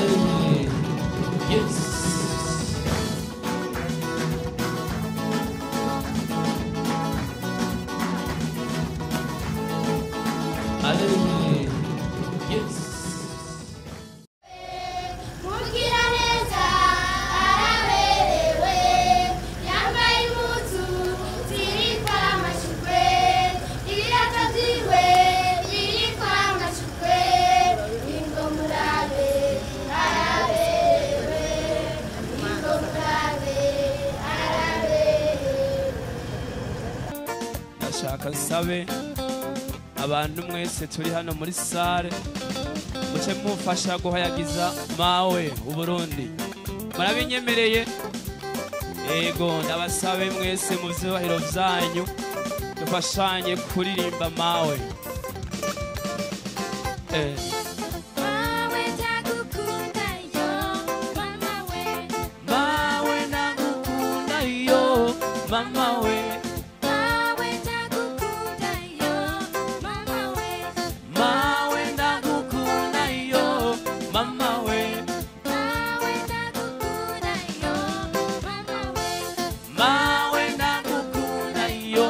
Allez, yes. Allez, yes. Mugiraneza araberewe, yambaye impuzu ziriko amashurwe, ibirato vyiwe biriko amashurwe, ingo murabe araberewe, ingo murabe araberewe. Ndashaka nsabe abantu mwese turi hano muri sare muce mumfasha guhayagiza mawe Uburundi. Murabinyemereye? Ego, ndabasabe mwese mu vyubahiro vyanyu dufashanye kuririmba mawe. Mawe ndagukunda yo, mama we. Mawe ndagukunda yo, mama we. Mawe ndagukunda yo, mama we. Mawe ndagukunda yo, mama we. Mawe ndagukunda yo, mama we. Mawe ndagukunda yo,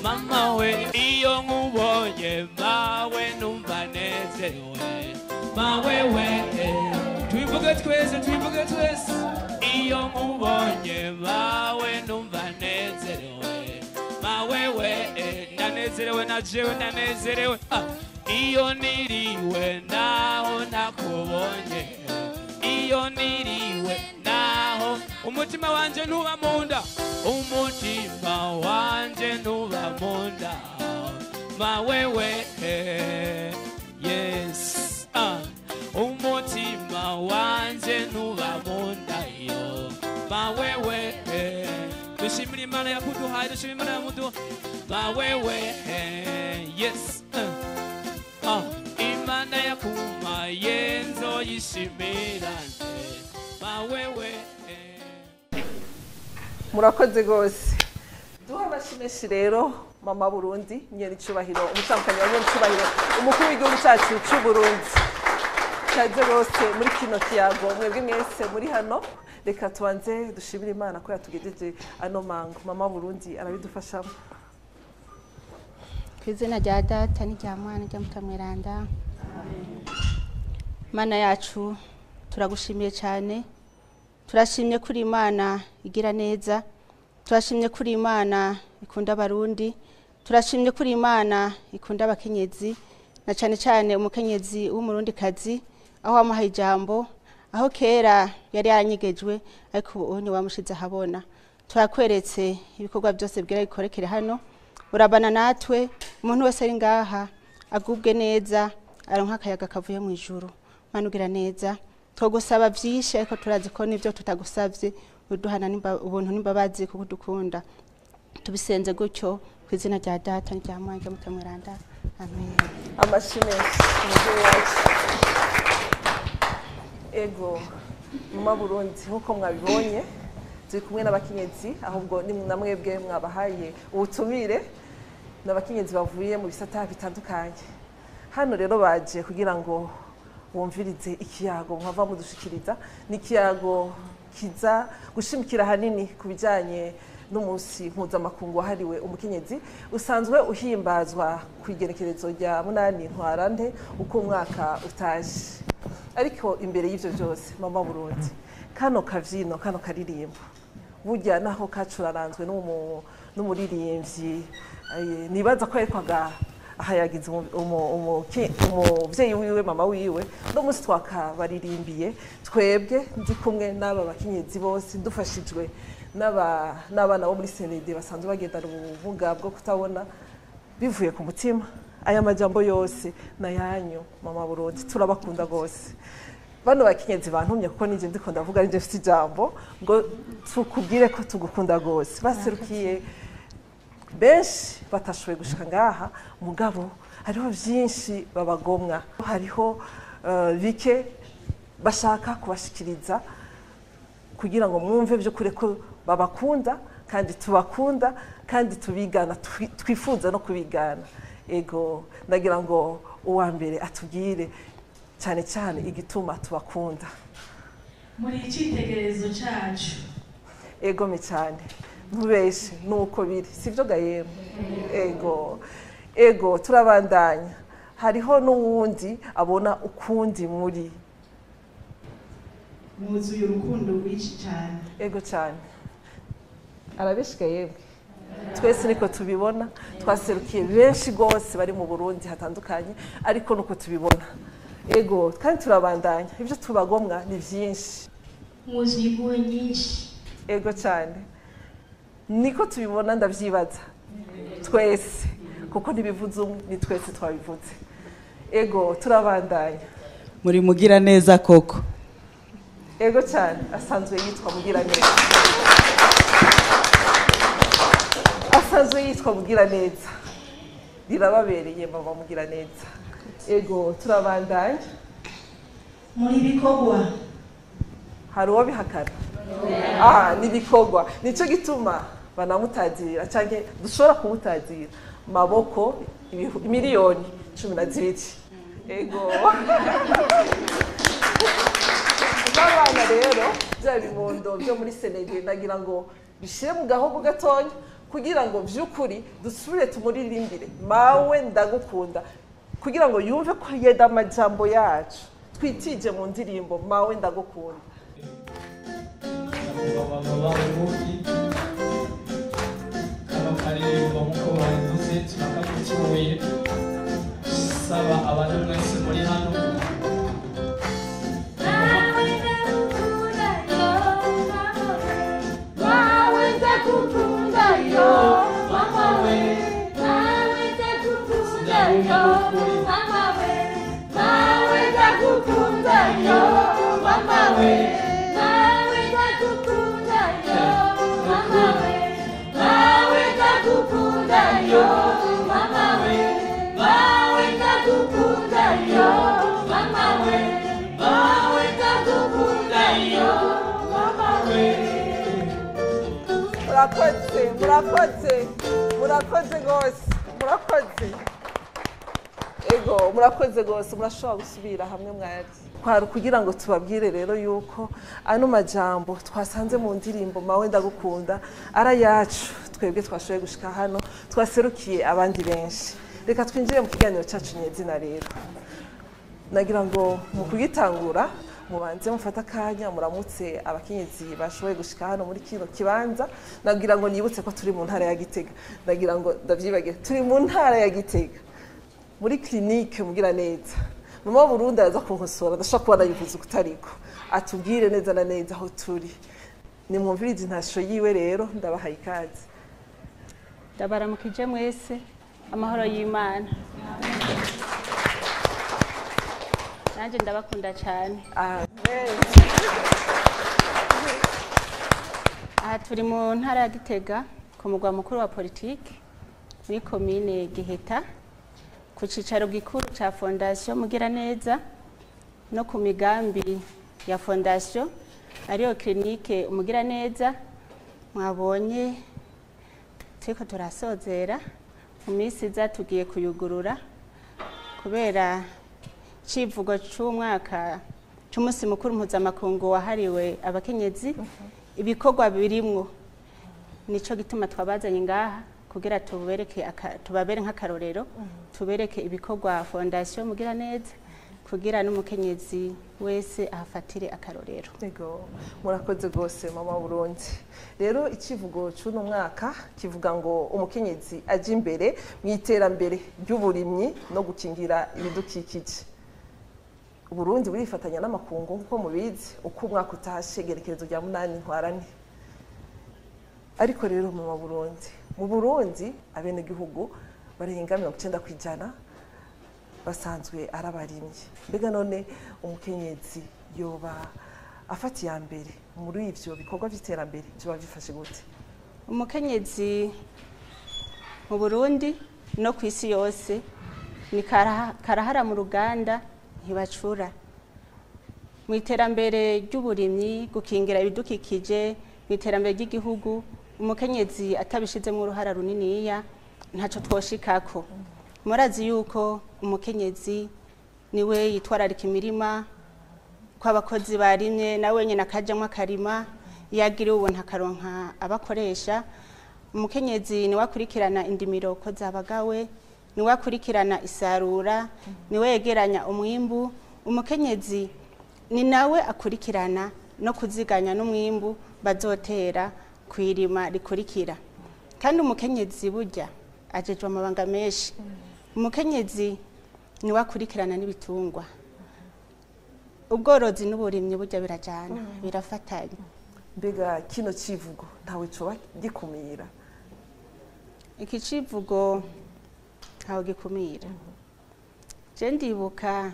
mama we. Iyo nkubonye mawe numva nezerewe. Mawe we, twivuge twese, twivuge twese. Iyo nkubonye mawe numva nezerewe. Mawe we, ndanezerewe na jewe ndanezerewe. Iyo niriwe naho nakubonye. Iyo niriwe naho umutima wanje ntuba munda, umutima wanje ntuba munda. Mawe we, yes. Umutima wanje ntuba munda yo. Mawe we, dushimira Imana yakuduhaye, dushimira Imana yamuduha. Mawe we, yes. Imana yakumaye nzoyishimirane. Mawe we. Murakoze rwose. Duha abashimeshi rero mama Burundi, nyenicubahiro, umutambukanyi wa nyenicubahiro, umukuru w'igihugu cyacu c'u Burundi. Kaze rwose muri kino kiyago, mwebwe mwese muri hano, reka tubanze dushimire Imana ko yatugejeje ano mango. Mama Burundi arabidufashamo. Ku izina rya Data n'irya Mwana n'irya Mutamweranda. Mana yacu, turagushimiye cyane. Turashimye kuri Imana igira neza. Turashimye kuri Imana ikunda abarundi. Turashimye kuri Imana ikunda abakenyezi, na cyane cyane umukenyezi w'umurundikazi, aho wamuhaye ijambo, aho kera yari yaranyegejwe ariko ubu ni wamushize ahabona. Turakweretse ibikorwa byose bwira bikorekere hano. Urabana natwe, umuntu wese ari ngaha agubwe neza, aronka akayaga kavuye mu ijuru. Mana ugira neza, twogusaba vyinshi ariko turazi ko nivyo tutagusavye uduhana ubuntu n'imbabazi kuko dukunda. Tubisenze gutyo ku izina rya Data n'irya Mwana n'irya Mutamweranda. Amen. Amashyi menshi umubyeyi wacu. Ego, mama Burundi, nkuko mwabibonye turi kumwe n'abakenyezi, ahubwo ni namwebwe mwabahaye ubutumire, n'abakenyezi bavuye mu bisata bitandukanye. Hano rero baje kugira ngo bumvirize ikiyago mwava mudushikiriza. Ni ikiyago kiza gushimikira hanini ku bijanye n'umunsi mpuzamakungu wahariwe umukenyezi, usanzwe uhimbazwa ku igenekerezo rya 8 Ntwarante uko umwaka utaje. Ariko imbere y'ivyo byose, mama Burundi, kano kavyino, kano karirimbo, burya naho kacuraranzwe n'umuririmbyi, nibaza ko yariko ahayagiza umuvyeyi wiwe, mama wiwe. No munsi twakabaririmbiye twebwe, ndi kumwe n'aba bakenyezi bose, dufashijwe n'abana bo muri CND basanzwe bagendana ubumuga bwo kutabona, bivuye ku mutima. Aya majambo yose nayanyu mama Burundi, turabakunda gose. Bano bakenyezi bantumye kuko nije ndiko ndavuga, nije mfite ijambo ngo tukubwire ko tugukunda gose. Baserukiye benshi batashoboye gushika ngaha, mugabo hariho vyinshi babagomwa, hariho bike bashaka kubashikiriza kugira ngo mwumve by'ukuri ko babakunda kandi tubakunda kandi tubigana, twifuza no kubigana. Ego, ndagira ngo uwa mbere atubwire Cyane cyane igituma tubakunda. Muri icyitegererezo cyacu. Egome cyane, ntubeshe, nuko biri, sibyo gayemu? Ego, ego. Turabandanya, hariho n'uwundi abona ukundi muri. Mwuzuye urukundo rwinshi cyane. Ego cyane, arabeshya yemwe, twese niko tubibona. Twaserukiye benshi rwose bari mu Burundi hatandukanye, ariko nuko tubibona. Ego, kandi turabandanya, ibyo tubagomwa ni byinshi. Mwuzuye impuhwe nyinshi. Ego cyane, niko tubibona, ndabyibaza twese, kuko ntibivuze umwe, ni twese twabivuze. Ego, turabandanya. Muri mugira neza koko. Ego cyane, asanzwe yitwa Mugiraneza, asanzwe yitwa Mugiraneza, rirababereye mama Mugiraneza. Ego, turabandanya. Muri bikorwa. Hari uwo bihakana? Ah, ni ibikorwa, nicyo gituma banamutazira, cyangwa dushobora kumutazira maboko 12 miliyoni. Ego, n'abana rero bya bibondo byo muri Senegal, nagira ngo bishyire mu gahogo gatonya kugira ngo by'ukuri dusubire tumuririmbire "Mawe ndagukunda", kugira ngo yumve ko yeda amajambo yacu twitije mu ndirimbo "Mawe ndagukunda". Mama b'Abarundi, kano karirimbo nk'uko babivuze turakagutuye, saba abantu mwese muri hano. Mawe ndagukunda yo mama we, mawe ndagukunda yo mama we, mawe ndagukunda yo mama we, mawe ndagukunda yo mama we, mawe ndagukunda yo mama we, mawe ndagukunda yo mama we, mawe ndagukunda yo mama we, mawe ndagukunda yo mama we. Murakoze, murakoze, murakoze rwose, murakoze. Ego, murakoze rwose, murashobora gusubira hamwe mwari. Kwari kugira ngo tubabwire rero yuko ano majambo twasanze mu ndirimbo "Mawe ndagukunda" ari ayacu twebwe twashoboye gushika hano, twaserukiye abandi benshi. Reka twinjire mu kiganiro cyacu nyezina. Rero nagira ngo mu kugitangura mubanze mufate akanya muramutse abakenyezi bashoboye gushika hano muri kino kibanza. Nagira ngo nibutse ko turi mu ntara ya Gitega, nagira ngo ndavyibagiye, turi mu ntara ya Gitega muri clinique Mugiraneza. Mama Burundi araza kunkosora, ndashobora kuba nayivuze ukutariko, atubwire neza na neza aho turi. Nimwumvirize intasho yiwe rero, ndabahaye ikaze. Ndabaramukije mwese, amahoro y'Imana. Nanjye ndabakunda cyane. Amen. Aha turi mu ntara ya Gitega, ku mugwa mukuru wa politiki, muri komine Giheta, ku cicaro gikuru ca Fondation Mugiraneza no ku migambi ya fondation, ariyo clinique Umugiraneza mwabonye turiko turasozera. Mu minsi iza tugiye kuyugurura, kubera civugo c'umwaka c'umunsi mukuru mpuzamakungu wahariwe abakenyezi, ibikorwa birimwo. Nico gituma twabazanye ngaha, kugira tubereke tubabere nk'akarorero, tubereke ibikorwa Fondation Mugiraneza, kugira n'umukenyezi wese ahafatire akarorero. Ego, murakoze rwose mama Burundi. Rero icivugo c'uno mwaka kivuga ngo umukenyezi aje imbere mu iterambere ry'uburimyi no gukingira ibidukikije. Uburundi burifatanya n'amakungu nk'uko mubizi, uko umwaka utashe igerekerezo rya 8 Ntwarante. Ariko rero mama Burundi, mu Burundi abenegihugu barenga 90% basanzwe ari abarimyi. Mbega none umukenyezi yoba afata iya mbere muri ivyo bikorwa vy'iterambere, vyoba bifashe gute? Umukenyezi mu Burundi no ku isi yose ni karahara mu ruganda, ntibacura. Mu iterambere ry'uburimyi, gukingira ibidukikije, mu iterambere ry'igihugu, umukenyezi atabishizemo uruhara runiniya ntaco twoshikako. Murazi yuko umukenyezi Niwe yitwararika imirima, ko abakozi barimye nawe nyine akajamwo akarima, iyo agiriwe ubuntu akaronka abakoresha. Umukenyezi niwe akurikirana indimiro ko zabagawe, niwe akurikirana isarura, niwe yegeranya umwimbu. Umukenyezi ni nawe akurikirana no kuziganya n'umwimbu bazotera kwirima rikurikira. Kandi umukenyezi burya ajejwe amabanga menshi. Umukenyezi niwe akurikirana n'ibitungwa. Ubworozi n'uburimyi burya birajana, birafatanye. Mbega kino civugo ntawe coba gikumira? Iki civugo ntawe gikumira. Je ndibuka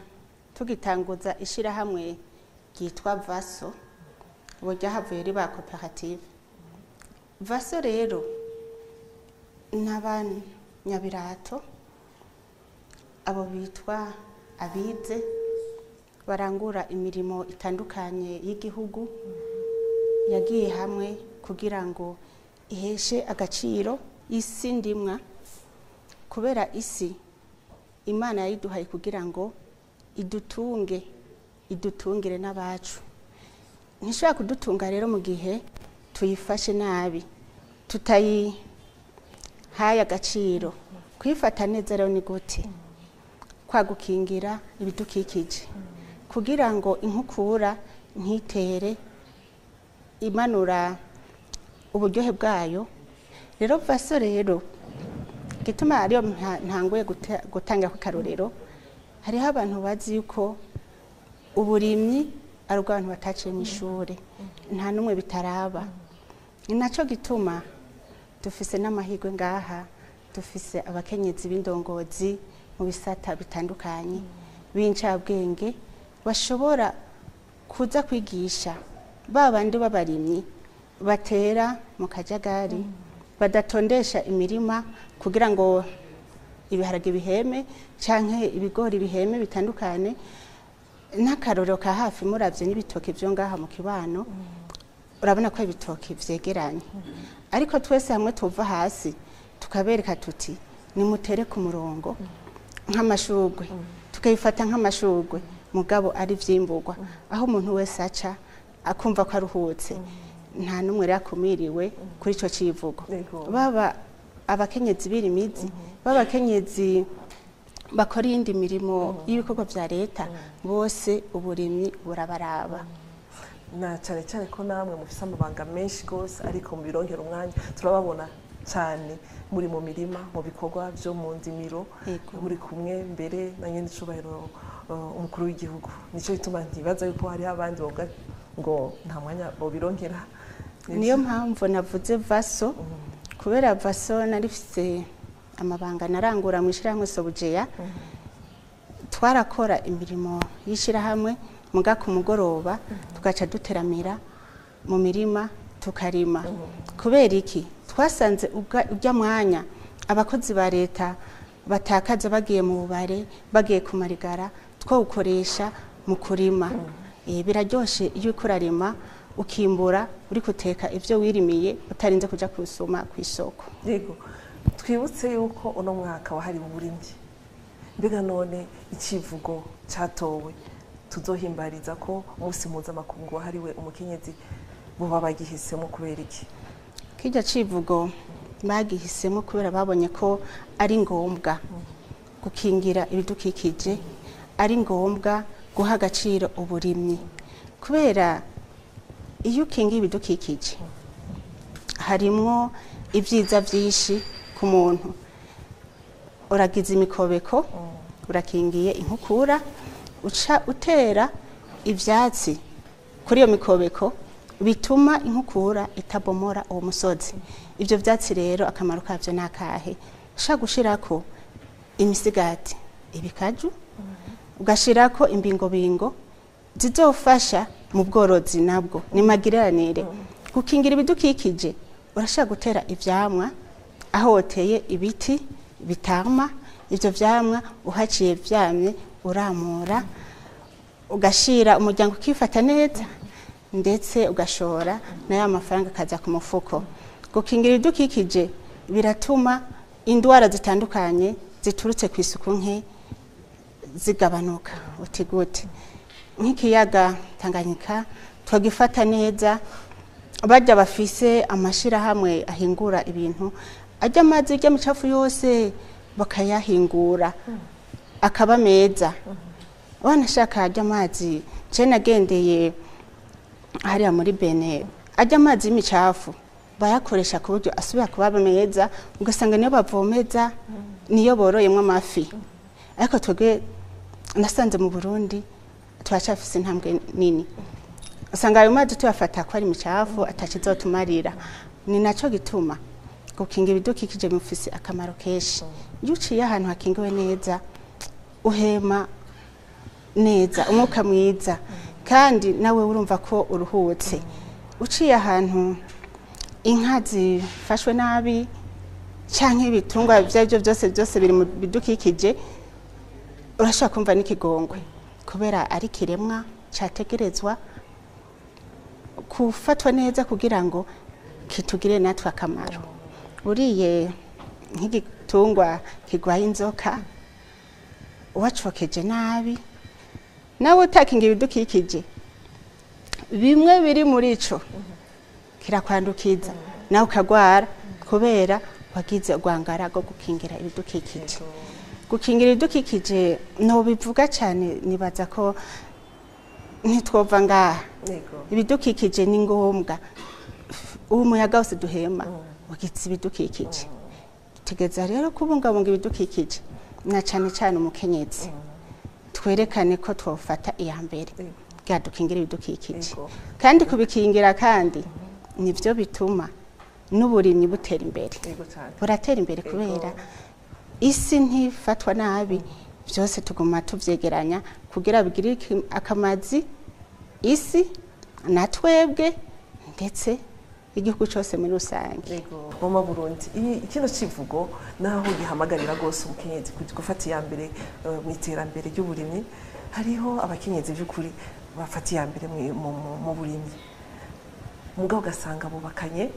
tugitanguza ishirahamwe ryitwa Vaso, ubu ryahavuye riba koperative. Vaso rero n'abanyabirato, abo bitwa abize barangura imirimo itandukanye y'igihugu, yagiye hamwe kugira ngo iheshe agaciro isi ndimwa, kubera isi Imana yayiduhaye kugira ngo idutunge, idutungire n'abacu. Ntishobora kudutunga rero mu gihe tuyifashe nabi, tutayihaye agaciro. Kuyifata neza rero ni gute? Kwa gukingira ibidukikije kugira ngo inkukura ntitere imanura uburyohe bwayo. Rero Vaso rero gituma ariyo ntanguye gutanga ku karorero, hariho abantu bazi yuko uburimyi ari ubw'abantu bataciye mu ishure, nta n'umwe bitaraba. Ni naco gituma dufise n'amahirwe ngaha, dufise abakenyezi b'indongozi mu bisata bitandukanye b'incabwenge, bashobora kuza kwigisha ba bandi b'abarimyi batera mu kajagari, badatondesha imirima kugira ngo ibiharage biheme canke ibigori biheme bitandukane. N'akarorero ka hafi muravye n'ibitoki vyo ngaha mu kibano, urabona ko ibitoki vyegeranye, ariko twese hamwe tuva hasi tukabereka tuti nimutere ku murongo nk'amashurwe, tukayifata nk'amashurwe mugabo ari vyimburwa, aho umuntu wese aca akumva ko aruhutse, nta n'umwe rero akumiriwe kuri ico civugo. Baba abakenyezi b'irimizi, baba abakenyezi bakora iyindi mirimo y'ibikorwa vya leta, bose uburimyi burabaraba. Na cyane cyane ko namwe mufise amabanga menshi gose, ariko mubironkera umwanya, turababona cyane muri mu mirima, mu bikorwa vyo mu ndimiro, muri kumwe mbere na nyene icubahiro umukuru w'igihugu. Nico gituma ntibaza yuko hariho abandi bavuga ngo nta mwanya bobironkera. Niyo mpamvu navuze Vaso, kubera Vaso narifise amabanga narangura mu ishirahamwe Sobujeya. Twarakora imirimo y'ishirahamwe, muga ku mugoroba tugaca duteramira mu mirima tukarima. Kubera iki? Twasanze urya mwanya abakozi ba leta batakaza bagiye mu bubare, bagiye kumarigara, twawukoresha mu kurima. Biraryoshe iyo uriko urarima ukimbura uri guteka ivyo wirimiye, utarinze kuja kusuma kw'isoko. Yego, twibutse yuko uno mwaka wahariwe uburimyi. Mbega none icivugo catowe tuzohimbariza ko umunsi mpuzamakungu wahariwe umukenyezi boba bagihisemo kubera iki? Kirya civugo bagihisemo kubera babonye ko ari ngombwa gukingira ibidukikije, ari ngombwa guha agaciro uburimyi, kubera iyo ukingiye ibidukikije harimwo ibyiza byinshi ku muntu. Uragize imikobeko, urakingiye inkukura, uca utera ivyatsi kuri iyo mikobeko bituma inkukura itabomora uwo musozi. Ivyo vyatsi rero akamaro kavyo nakahe? Ushaka gushirako imisigati, ibikaju, ugashirako imbingobingo zizofasha mu bworozi, nabwo ni magiranire. Gukingira ibidukikije, urashaka gutera ivyamwa aho woteye ibiti bitama, ivyo vyamwa uhaciye vyamye uramura, ugashira umuryango ukifata neza, ndetse ugashora nayo amafaranga akaza ku mufuko. Gukingira ibidukikije biratuma indwara zitandukanye ziturutse ku isuku nke zigabanuka. Uti gute? Nk'ikiyaga Tanganyika twagifata neza, bajya bafise amashirahamwe ahingura ibintu, ajya amazi ajya micafu yose bakayahingura akaba meza. Wanashaka ajya amazi, je nagendeye hariya muri Bene, ajya amazi y'imicafu bayakoresha ku buryo asubira kuba meza, ugasanga niyo bavomeza, niyo boroyemwo amafi. Ariko twebwe nasanze mu Burundi turacafise intambwe nini, usanga ayo mazi tuyafata ko ari imicafu atakizotumarira. Ni naco gituma gukinga ibidukikije bifise akamaro kenshi. Iyo uciye ahantu hakingiwe neza uhema neza, umwuka mwiza, kandi nawe urumva ko uruhutse. Uciye ahantu inka zifashwe nabi canke ibitungwa ivyo byose byose biri mu bidukikije, urashobora kumva n'ikigongwe, kubera ari kiremwa categerezwa kufatwa neza kugira ngo kitugire natwe akamaro. Uriye nk'igitungwa kigwaye inzoka wacokeje nabi, nawe utakinga ibidukikije bimwe biri muri ico kirakwandukiza, nawe ukagwara kubera wagize urwangara rwo gukingira ibidukikije. Gukingira ibidukikije no bivuga cyane, nibaza ko ntitwova ngaha. Ibidukikije ni ngombwa, umuyaga wose duhema wagize ibidukikije. Tugeza rero kubungabunga ibidukikije, na cyane cyane umukenyezi, twerekane ko twofata iya mbere bwadukingira ibidukikije. Kandi kubikingira kandi nivyo bituma n'uburimyi butera imbere. Buratera imbere kubera isi ntifatwa nabi, byose tuguma tuvyegeranya kugira bigire akamazi isi na twebwe ndetse igihugu cyose muri rusange. Mama Burundi, kino kivugo naho gihamagarira gose umukenyezi gufata iya mbere mu iterambere ry'uburimyi, hariho abakenyezi by'ukuri bafata iya mbere mu burimyi, mugabo ugasanga bubakanye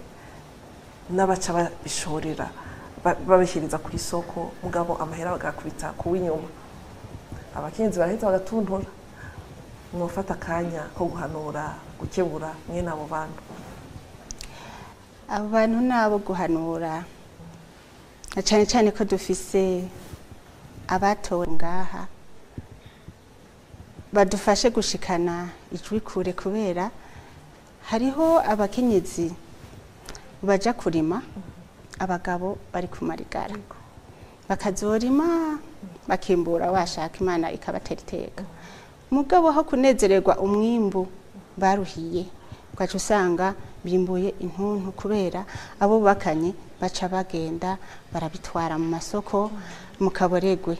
n'abaca babishorera babishyiriza ku isoko, mugabo amahera bagakubita ku w'inyuma. Abakenyezi baraheza bagatuntura. Mwofata akanya ko guhanura, gukebura mwene abo bantu. Abo bantu nabo guhanura, na cyane cyane ko dufise abatowe ngaha badufashe gushikana ijwi kure, kubera hariho abakenyezi baja kurima abagabo bari kumarigara, bakazorima bakimbura, washaka Imana ikabatera iteka. Mugabo aho kunezererwa umwimbu baruhiye, ugaca usanga bimbuye intuntu, kubera abo bakanye baca bagenda barabitwara mu masoko mu kaboregwe,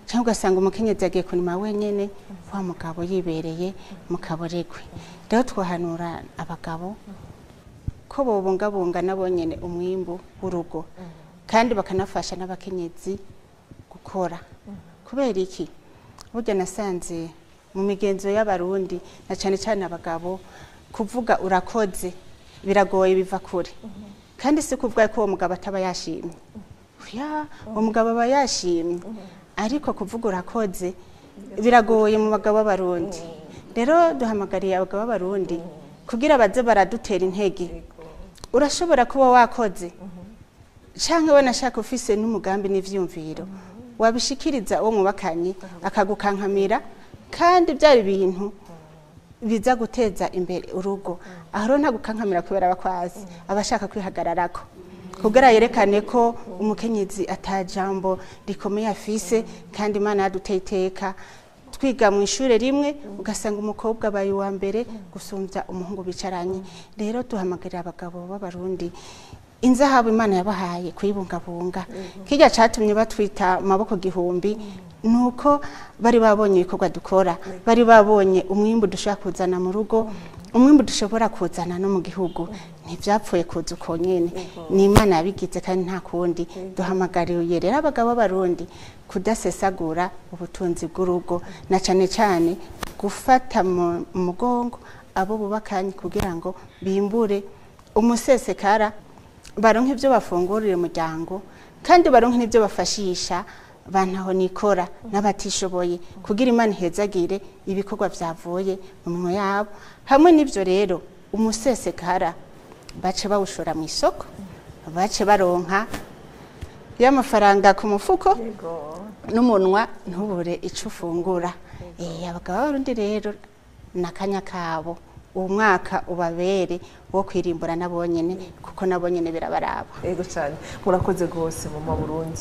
cyangwa ugasanga umukenyezi yagiye kurima wenyene, wa mugabo yibereye mu kaboregwe. Rero twahanura abagabo ko bobungabunga nabo nyene umwimbu w'urugo, kandi bakanafasha n'abakenyezi gukora. Kubera iki? Burya nasanze mu migenzo y'abarundi na cyane cyane abagabo, kuvuga urakoze biragoye, biva kure. Kandi si kuvuga ko uwo mugabo ataba yashimye, ya uwo mugabo aba yashimye, ariko kuvuga urakoze biragoye mu bagabo b'abarundi. Rero duhamagariye abagabo b'abarundi kugira baze baradutera intege. Urashobora kuba wakoze canke wanashaka ufise n'umugambi n'ivyumviro, wabishikiriza uwo mubakanye akagukankamira, kandi byari ibintu biza guteza imbere urugo. Aho rero ntagukankamira kubera abakwazi abashaka kwihagararako, kugira yerekane ko umukenyezi atajambo rikomeye afise, kandi Imana yaduteye iteka. Twiga mu ishure rimwe ugasanga umukobwa abaye uwa mbere gusumbya umuhungu bicaranye. Rero duhamagarira abagabo b'abarundi inzahabu Imana yabahaye kuyibungabunga. Kirya catumye batwita maboko gihumbi nuko bari babonye ibikorwa dukora, bari babonye umwimbu dushobora kuzana mu rugo, umwimbu dushobora kuzana no mu gihugu. Ntivyapfuye kuza uko nyene, ni Imana yabigize kandi nta kundi. Duhamagariye rero abagabo b'abarundi kudasesagura ubutunzi bw'urugo, na cane cane gufata mu mugongo abo bubakanye kugira ngo bimbure umusesekara, baronke ivyo bafungurira umuryango, kandi baronke n'ivyo bafashisha bantaho nikora n'abatishoboye kugira Imana ihezagire ibikorwa vyavuye mu minwe yabo. Hamwe n'ivyo rero umusesekara bace bawushora mu isoko, bace baronka y'amafaranga ku mufuko n'umunwa ntubure ico ufungura. Abagabo b'Abarundi rero nakanya kabo, uwo mwaka ubabere wo kwirimbura nabonyene, kuko nabonyene birabaraba. Ego cyane, murakoze rwose mama Burundi.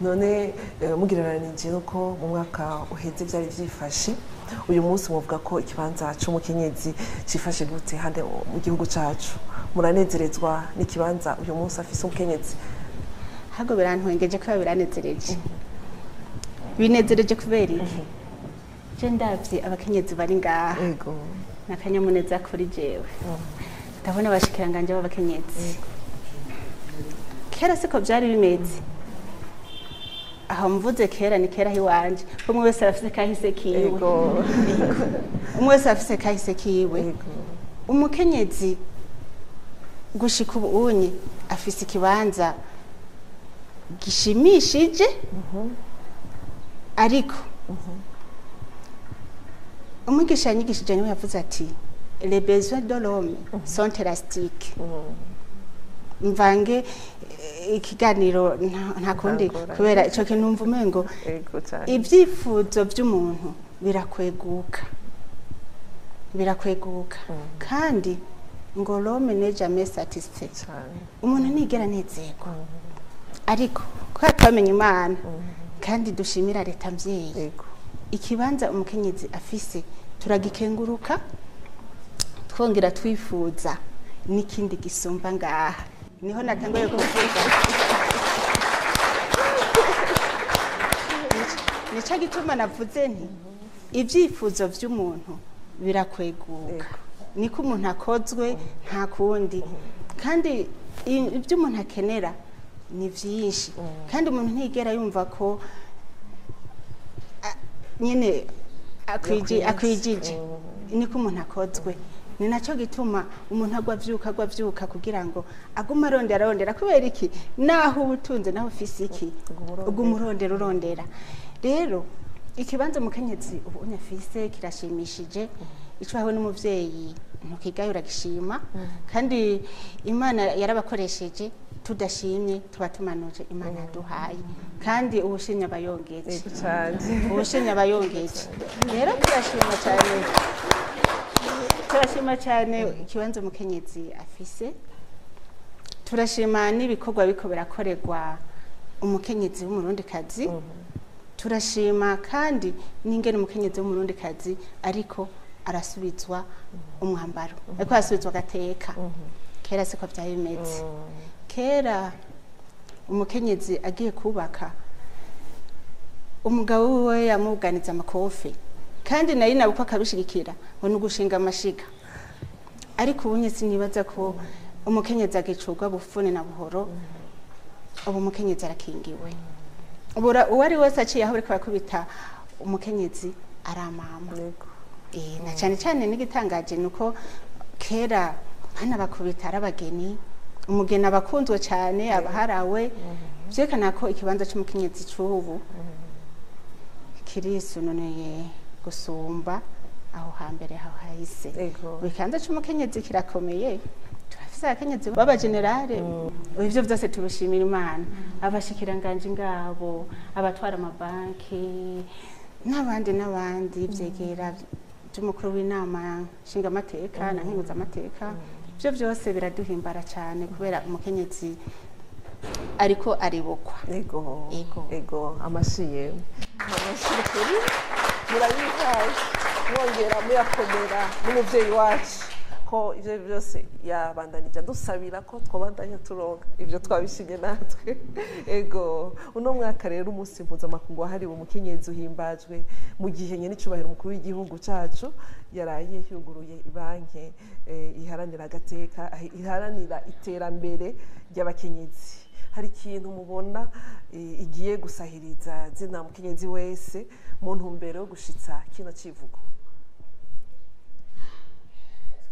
None mugereranije nuko mu mwaka uheze byari byifashe, uyu munsi muvuga ko ikibanza c'umukenyezi cifashe gute hande mu gihugu cacu? Muranezerezwa n'ikibanza uyu munsi afise umukenyezi? Hago birantwengeje ko biranezereje. Binezereje kubera iki? Je ndavye abakenyezi bari ngaha. Ego. Nakanyamuneza kuri jewe. Ndabona abashikiranganje b'abakenyezi. Kera siko byari bimeze. Aho mvuze kera ni kera hiwanje. Umwe wese afise kahise kiwe. Ego. Umwe wese afise kahise kiwe. Ego. Umukenyezi gushika ubu unye afise ikibanza gishimishije, ariko umwigisha yanyigishije niwe yavuze ati les besoins de l'homme sont élastiques. Mvange ikiganiro nta kundi kubera ico kintu numva umengo ibyifuzo by'umuntu birakweguka, birakweguka. Kandi ngo l'homme n'est jamais satisfait. Umuntu ntigera anezerwa. Ariko kubera twamenye Imana kandi dushimira leta mvyeyi, ikibanza umukenyezi afise turagikenguruka, twongera twifuza n'ikindi gisumba ngaha. Niho natanguye kuvuga. Nico gituma navuze nti ibyifuzo vy'umuntu birakweguka, niko umuntu akozwe nta kundi. Kandi ibyo umuntu akenera ni vyinshi, kandi umuntu ntigera yumva ko nyene akwijije. Niko umuntu akozwe. Ni naco gituma umuntu agwa avyuka kugira ngo agume arondera. Kubera iki? Naho ubutunze, naho ufise iki, uguma urondera. Rero ikibanza umukenyezi ubu unyafise kirashimishije. Ico hawe n'umuvyeyi ntukigayo uragishima, kandi Imana yarabakoresheje. Tudashimye tuba tumanuje Imana yaduhaye, kandi ubushimye abayongeje. Ubushimye abayongeje. Rero turashima cyane, turashima cyane ikibanza umukenyezi afise. Turashima n'ibikorwa biko birakorerwa umukenyezi w'umurundikazi. Turashima kandi n'ingene umukenyezi w'umurundikazi ariko arasubizwa umwambaro, ariko arasubizwa agateka. Kera siko byari bimeze. Kera umukenyezi agiye kubaka, umugabo wiwe yamuganiza amakofe, kandi nayo nabwo akabishigikira ngo nugushinga amashiga. Ariko ubu sinibaza ko umukenyezi agicurwa bufune na buhoro. Ubu umukenyezi arakingiwe. Ubura uwo ari wese aciye aho bariko barakubita umukenyezi aramama. Na cyane cyane n'igitangaje nuko kera hana bakubita arabageni, umugeni abakunzwe cyane abaharawe. Vyerekana ko ikibanza c'umukenyezi c'ubu kirisununeye gusumba aho hambere aho hahise. Ikibanza c'umukenyezi kirakomeye. Turafise abakenyezi b'abagenerale. Ivyo vyose tubishimira Imana. Abashikiranganje ngabo, abatwara amabanki n'abandi n'abandi, vyegera by'umukuru w'inama nshingamateka na nkenguzamateka, ibyo byose biraduhimbara cyane kubera umukenyezi ariko aribukwa. Ego. Ego, amashiye. Amashiye kuri murabihaye, mwongera muyakomera n'umuvyeyi wacu ko ivyo byose yabandanije dusabira ko twabandanya turonka ivyo twabishimye natwe. Ego, uno mwaka rero umunsi mpuzamakungu wahariwe umukenyezi uhimbajwe mu gihe nyene icubahiro umukuru w'igihugu cacu yaraye yuguruye ibanke iharanira agateka, iharanira iterambere ry'abakenyezi. Hari ikintu mubona igiye gusahiriza zina mukenyezi wese mu ntumbero yo gushitsa kino civugo?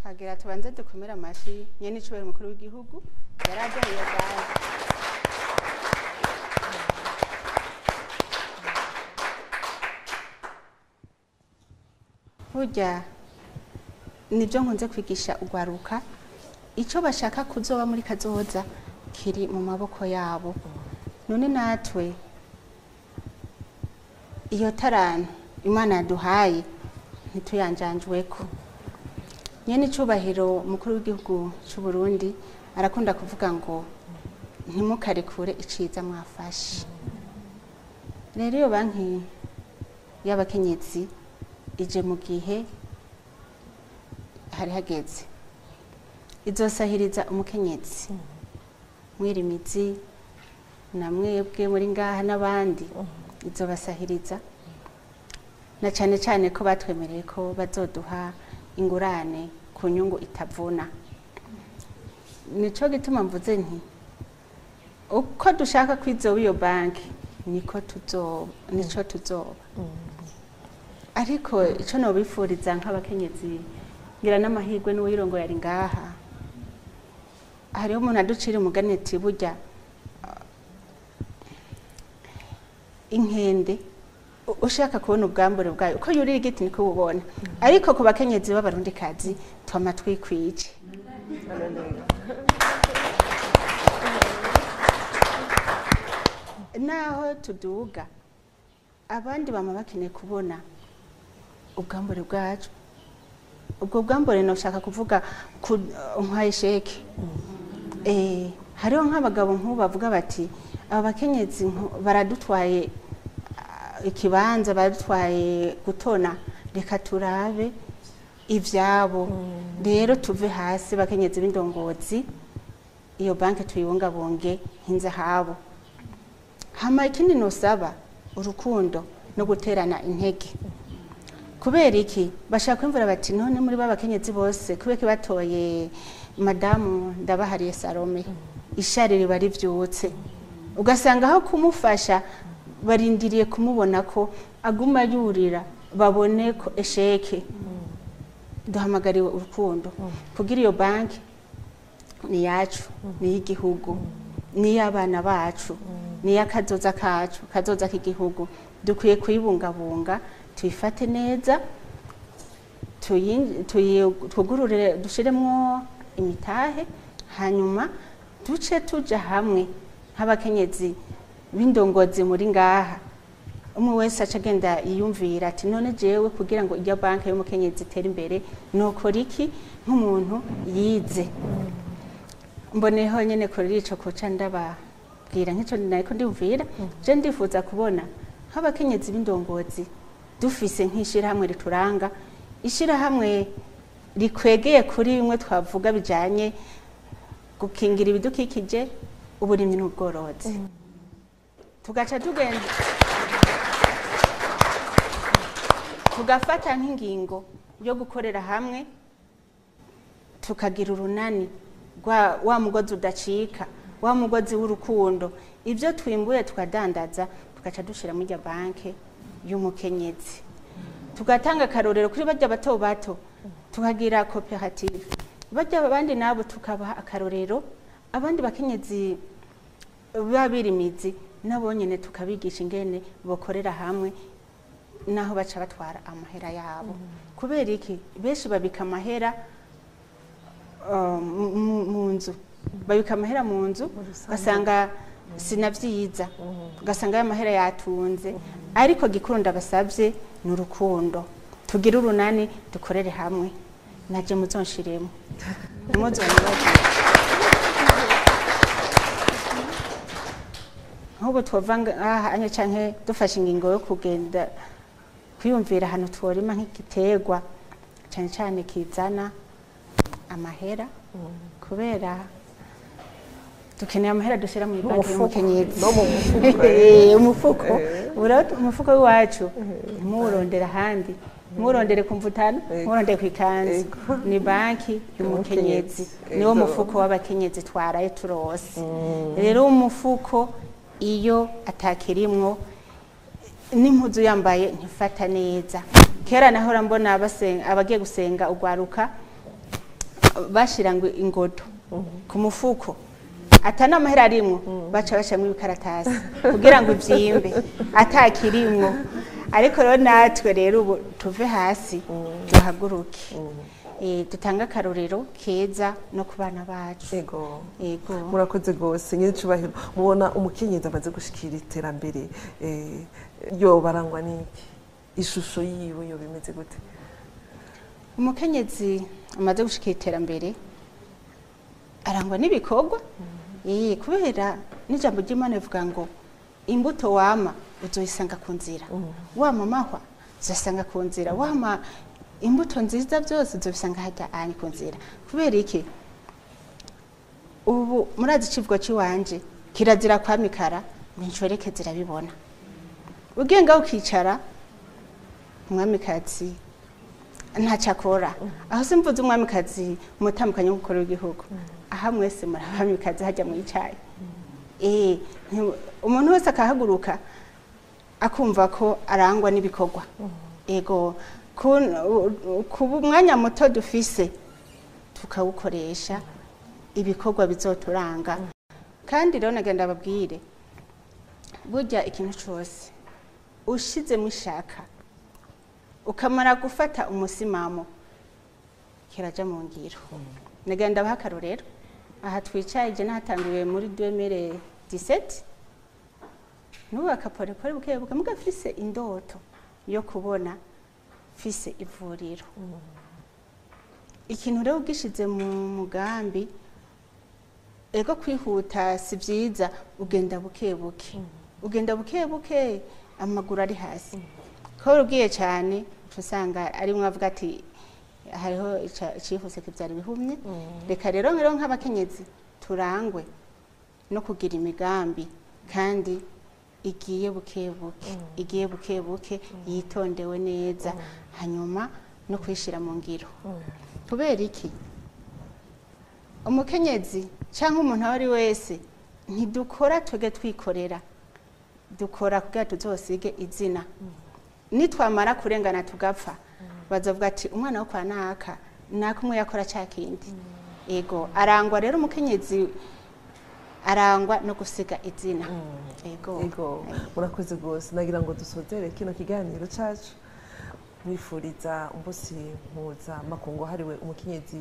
Twagira tubanze dukomera amashi nyene icubahiro umukuru w'igihugu yaraduhaye banki. Burya nibyo nkunze kwigisha ugwaruka, icyo bashaka kuzoba muri kazoza kiri mu maboko yabo. None natwe iyo tarano Imana yaduhaye ntituyanjanjweko. Nyene icubahiro mukuru w'igihugu c'u Burundi arakunda kuvuga ngo ntimukarekure iciza mwafashe. Rero iyo banki y'abakenyezi ije mu gihe hari hageze, izosahiriza umukenyezi mwirimizi na mwebwe muri ngaha n'abandi, izobasahiriza na cane cane ko batwemereye ko bazoduha ingurane ku nyungu itavuna. Nico gituma mvuze nti uko dushaka kwizoba iyo banki niko tuzoba, nico tuzoba. Ariko ico nobifuriza nk'abakenyezi, ngira n'amahirwe n'uwirongo yari ngaha, hariho umuntu aducira umugani ati burya inkende ushaka kubona ubwambure bwayo uko yurira igiti niko ububona. Ariko ku bakenyezi b'abarundikazi twama twikwije. Naho tuduga abandi bama bakeneye kubona ubwambure bwacu. Ubwo bwambure noshaka kuvuga nka esheke. Hariho nk'abagabo nk'ubu bavuga bati aba bakenyezi baradutwaye ikibanza, baradutwaye gutona, reka turabe ivyabo. Rero tuve hasi bakenyezi b'indongozi, iyo banki tuyibungabunge nk'inzahabu. Hama ikindi nosaba urukundo no guterana intege. Kubera iki bashaka kwimvura bati none muri babakenyezi bose kubera batoye madamu Ndabahariye Salome, ishari riba rivyutse, ugasanga aho kumufasha barindiriye kumubona ko aguma yurira babone ko esheke. Duhamagariwe urukundo kugira iyo banki ni yacu, ni y'igihugu, ni y'abana bacu, ni y'akazoza kacu, kazoza k'igihugu. Dukwiye kuyibungabunga, tuyifate neza, twugurure, dushiremwo imitahe, hanyuma duce tuja hamwe nk'abakenyezi b'indongozi muri ngaha. Umwe wese aca agenda yiyumvira ati none jewe kugira ngo irya banki y'umukenyezi itere imbere nokora iki nk'umuntu yize. Mboneho nyene kuri ico koca ndababwira nk'ico nariko ndiyumvira, je ndifuza kubona nk'abakenyezi b'indongozi dufise nk'ishirahamwe rituranga, ishirahamwe rikwegeye kuri bimwe twavuga bijanye gukingira ibidukikije, uburimyi n'ubworozi. Tugaca tugenda tugafata nk'ingingo yo gukorera hamwe, tukagira urunani wa mugozi udacika, wa mugozi w'urukundo. Ibyo twimbuye tukadandaza, tugaca dushira muri ya banki y'umukenyezi, tugatanga akarorero kuri barya bato bato, tukagira koperative, barya abandi nabo tukabaha akarorero, abandi bakenyezi babirimizi nabo nyene tukabigisha ingene bokorera hamwe, naho baca batwara amahera yabo. Kubera iki benshi babika amahera mu nzu, babika amahera mu nzu ugasanga sinavyiza, ugasanga amahera yatunze. Ariko gikuru ndabasavye ni urukundo, tugire urunani, dukorere hamwe, naje muzonshiremo muzonibagire. Nk'ubu twova ngaha anye canke dufashe ingingo yo kugenda kwiyumvira ahantu tworima nk'igiterwa cane cane kizana amahera, kubera dukeneye amahera dushira mu banki y'umukenyezi. No mu mufuko. Umufuko. Umufuko w'iwacu ntimuwurondere ahandi, ntimuwurondere ku mvutano, ntimuwurondere kw'ikanzu. Ni banki y'umukenyezi, niwo mufuko w'abakenyezi twaraye turose. Rero umufuko iyo atakirimwo n'impuzu yambaye ntifata neza. Kera nahora mbona abagiye gusenga ugwaruka bashira ngo ingodo ku mufuko, atana amahera arimwo, baca bashamwe ibikaratasi kugira ngo ivyimbe atakirimwo. Ariko rero natwe rero ubu tuve hasi Duhaguruke, dutange akarorero keza no ku bana bacu. Ego. Ego. Murakoze rwose, nyiricubahiro. Mubona umukenyezi amaze gushikira iterambere yobarangwa n'iki? Ishusho yiwe yo bimeze gute? Umukenyezi amaze gushikira iterambere arangwa n'ibikorwa, kubera n'ijambo ry'Imana rivuga ngo imbuto wama uzoyisanga ku nzira, wama amahwa uzasanga ku nzira, wama imbuto nziza byose uzobisanga hajya ahanye ku nzira. Kubera iki? Ubu murazi icivugo c'iwanje: kirazira kwamikara ngo inshoreke zirabibona. Ugiye ngaho ukicara, umwamikazi ntacyo akora. Aho simvuze umwamikazi umutandukanye w'umukuru w'igihugu, aha mwese muri abamikazi hajya mwicaye. Umuntu wese akahaguruka akumva ko arangwa n'ibikorwa. Ego, kuba umwanya muto dufise tukawukoresha ibikorwa bizoturanga. Kandi rero nagenda babwire, burya ikintu cyose ushizemo ishaka, ukamara gufata umusimamo, kiraja mu ngiro. Nagenda baha akarorero: aha twicaye, je nahatanguye muri 2017, nubaka pole pole, buke buke, muga mfise indoto yo kubona mfise ivuriro. Ikintu rero ugishize mu mugambi, ego, kwihuta si byiza, ugenda buke buke, ugenda buke buke, amaguru ari hasi. Ko ugiye cyane uca usanga ari mwe avuga ati hariho icihuse kibyara ibihumye. Reka rero nk'abakenyezi turangwe no kugira imigambi kandi igiye buke buke, igiye buke buke, yitondewe neza, hanyuma no kwishyira mu ngiro. Kubera iki? Umukenyezi cyangwa umuntu abo ari wese, ntidukora twebwe twikorera, dukora kugira tuzosige izina. Nitwamara kurengana tugapfa, bazavuga ati umwana wo kwa naka naka umwe yakora cya kindi. Ego, arangwa rero, umukenyezi arangwa no gusiga izina. Ego. Ego, murakoze rwose. Nagira ngo dusozere kino kiganiro cacu mwifuriza umunsi mpuzamakungu wahariwe umukenyezi.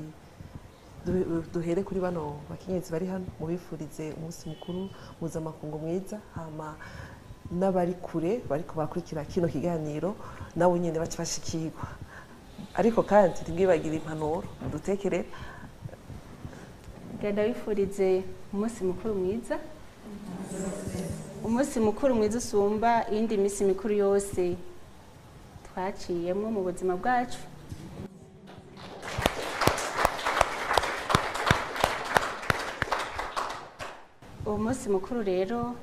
Duhere kuri bano bakenyezi bari hano, mubifurize umunsi mukuru mpuzamakungu mwiza, hama n'abari kure bariko barakurikira kino kiganiro nabo nyene bace bashikirwa. Ariko kandi ntimwibagire impanuro mudutekerera. Genda wifurize umunsi mukuru mwiza, umunsi mukuru mwiza usumba iyindi minsi mikuru yose twaciyemo mu buzima bwacu. Uwo munsi mukuru rero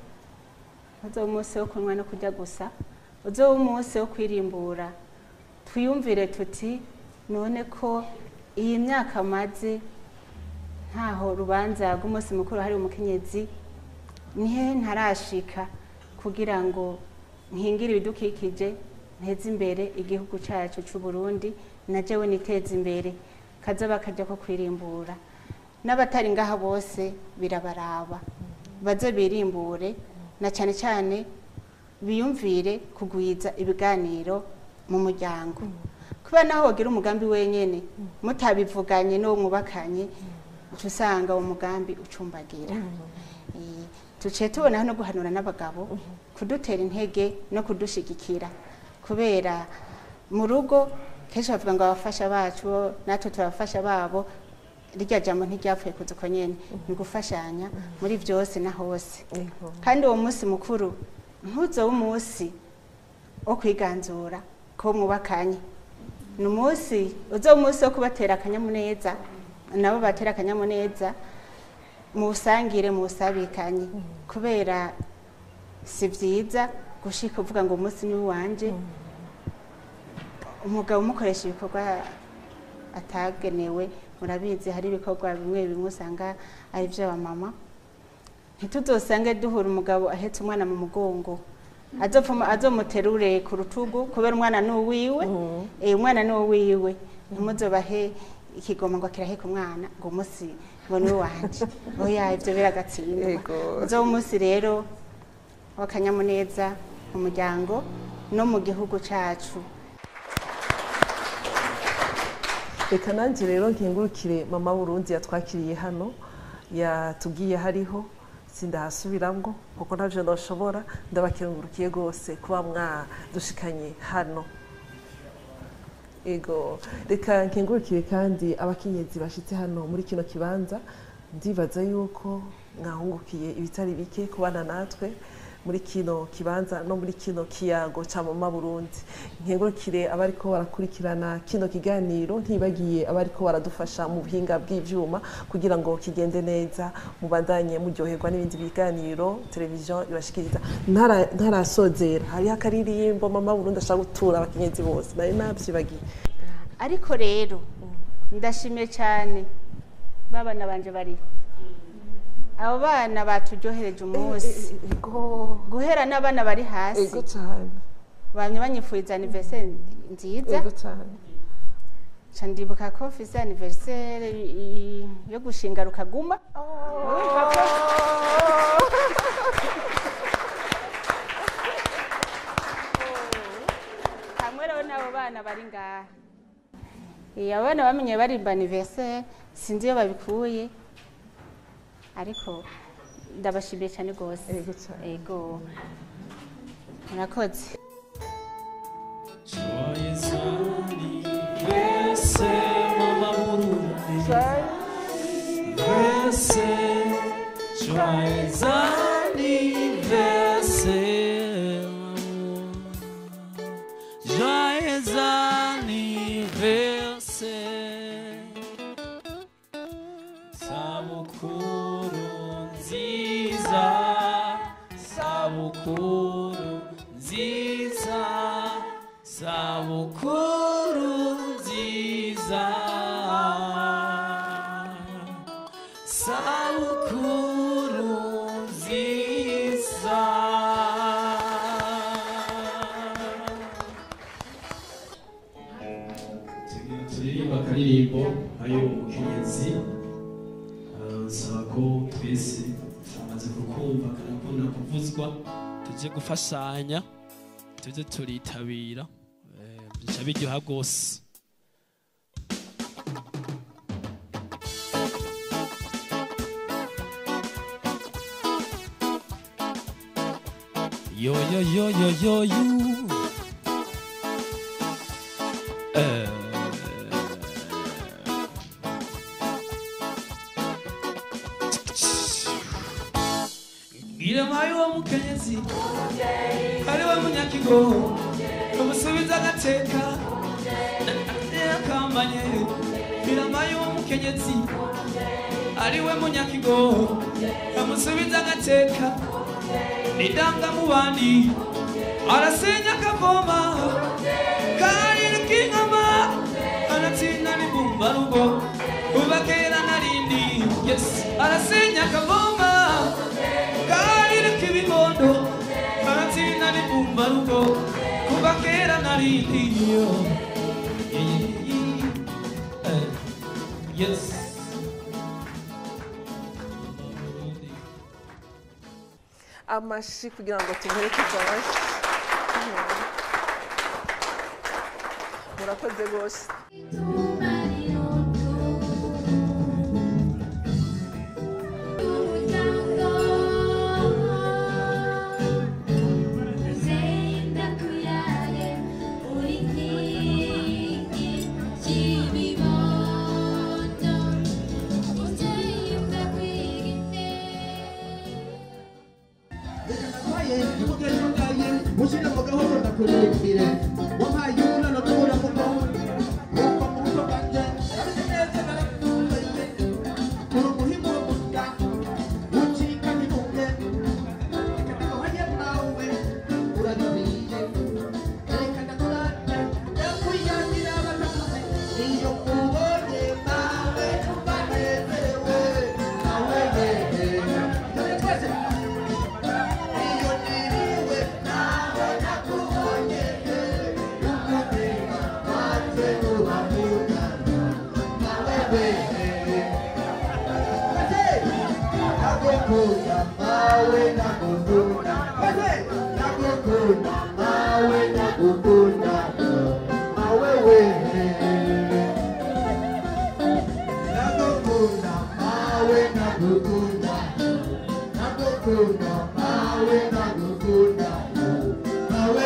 uzoba umunsi wo kunywa no kurya gusa, uzoba umunsi wo kwirimbura, twiyumvire tuti none ko iyi myaka maze ntaho rubanza rw'umunsi mukuru hari umukenyezi, nihe ntarashika kugira ngo nkingire ibidukikije, nteze imbere igihugu cyacu cy'u Burundi, na jewe niteze imbere. Kazoba kajya ko kwirimbura, n'abatari ngaha bose birabaraba, baze birimbure, na cyane cyane biyumvire kugwiza ibiganiro mu muryango, kubera naho wogira umugambi wenyene mutabivuganye n'uwo mwubakanye, uca usanga uwo mugambi ucumbagira. Tuciye tubona no guhanura n'abagabo kudutera intege no kudushigikira, kubera mu rugo kenshi bavuga ngo abafasha bacu, natwe turabafasha babo. Rirya jambo ntiryapfuye kuza uko nyene, ni gufashanya muri byose na hose. Kandi uwo munsi mukuru ntuzobe umunsi wo kwiganzura ko mwubakanye, ni umunsi uzoba umunsi wo kubatera akanyamuneza, nabo batera akanyamuneza, muwusangire, muwusabikanye, kubera si byiza gushika uvuga ngo umunsi ni uwanje, umugabo umukoresha ibikorwa atagenewe. Murabizi, hari ibikorwa bimwe bimwe usanga ari iby'abamama. Ntituzosange duhura umugabo ahetse umwana mu mugongo, azopfuma azomuterure ku rutugu, kubera umwana ni uwiwe. Umwana ni uwiwe. Ntimuzobahe ikigoma ngo kiraheka umwana, ngo umunsi ngo ni uwanje. Oya, ibyo biragatsindwa. Uzoba umunsi rero w'akanyamuneza mu muryango no mu gihugu cacu. Reka nanjye rero nkengurukire Mama Burundi yatwakiriye hano, yatubwiye hariho sindahasubiramwo kuko ntavyo noshobora. Ndabakengurukiye rwose kuba mwadushikanye hano. Ego, reka nkengurukire kandi abakenyezi bashitse hano muri kino kibanza. Ndibaza yuko mwahungukiye ibitari bike kubana natwe muri kino kibanza no muri kino kiyago ca Mama Burundi. Nkengurukire abariko barakurikirana kino kiganiro, ntibagiye abariko baradufasha mu buhinga bw'ivyuma kugira ngo kigende neza, mubandanye muryoherwa n'ibindi biganiro televiziyo ibashikiriza. Ntarasozera, hariho akaririmbo Mama Burundi ashaka gutura abakenyezi bose, nari navyibagiye. Ariko rero ndashimye cyane babana banje bari abo bana baturyohereje umunsi. Ego. Guhera n'abana bari hasi. Ego cyane. Bamye banyifuriza anniversaire nziza. Ego cyane. Nca ndibuka ko mfise anniversaire yo gushinga rukaguma. Urumva ko hamwe rero n'abo bana bari ngaha. Abana bamenye barimba anniversaire, sinzi iyo babikuye, ariko ndabashimiye cyane rwose. Ego cyane. Ego, murakoze. Joyeux anniversaire, Mama Burundi. Anniversaire, joyeux anniversaire, joyeux anniversaire. Sabukuru nziza, sabukuru nziza, sabukuru nziza, sabukuru nziza. Turirimba akaririmbo ayo umukenyezi. Nsaba ko twese tumaze kukumva karakunda kuvuzwa, tuje gufashanya, tuje turitabira, bica biryoha rwose. Yo yo yo yo yo yo. Ngira mayo wa mukenyezi ari we munyakigo umusubiza agateka akambanye. Ngira mayo wa mukenyezi ari we munyakigo amusubiza agateka nidanga mu bandi arasenya akavoma kari k'inkama anatsinda n'ibumba rugo kuva kera narindi. Yes, arasenya akavoma kari k'ibibondo aratsinda n'ibumba rugo kuva kera narindi. Yes. Amashi kugira ngo tumuherekeze amashi. Murakoze rwose.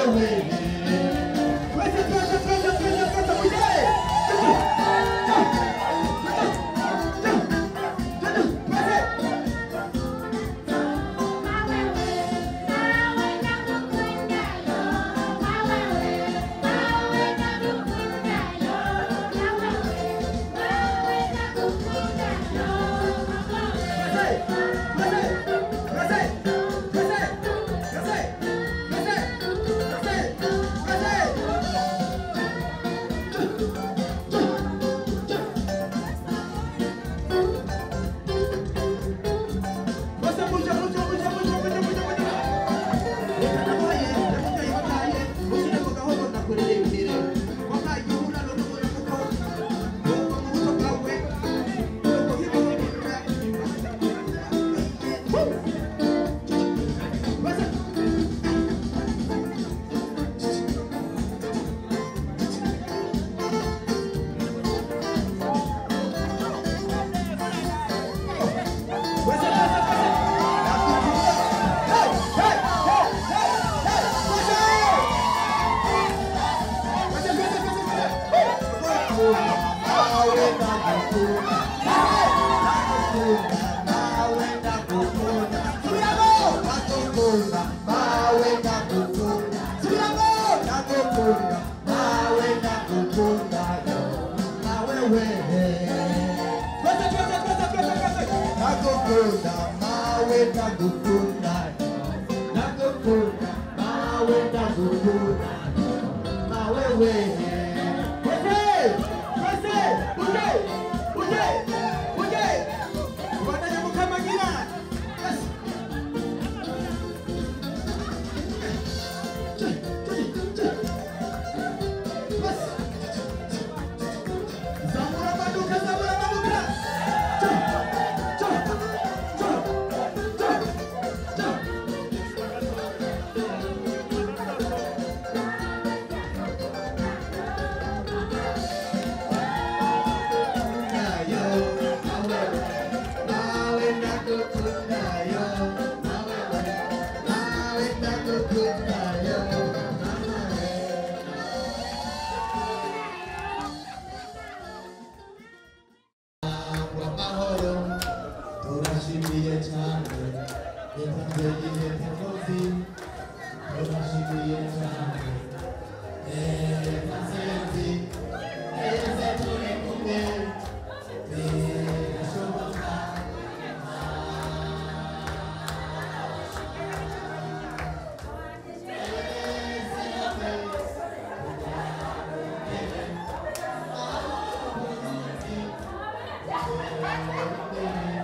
Thank you.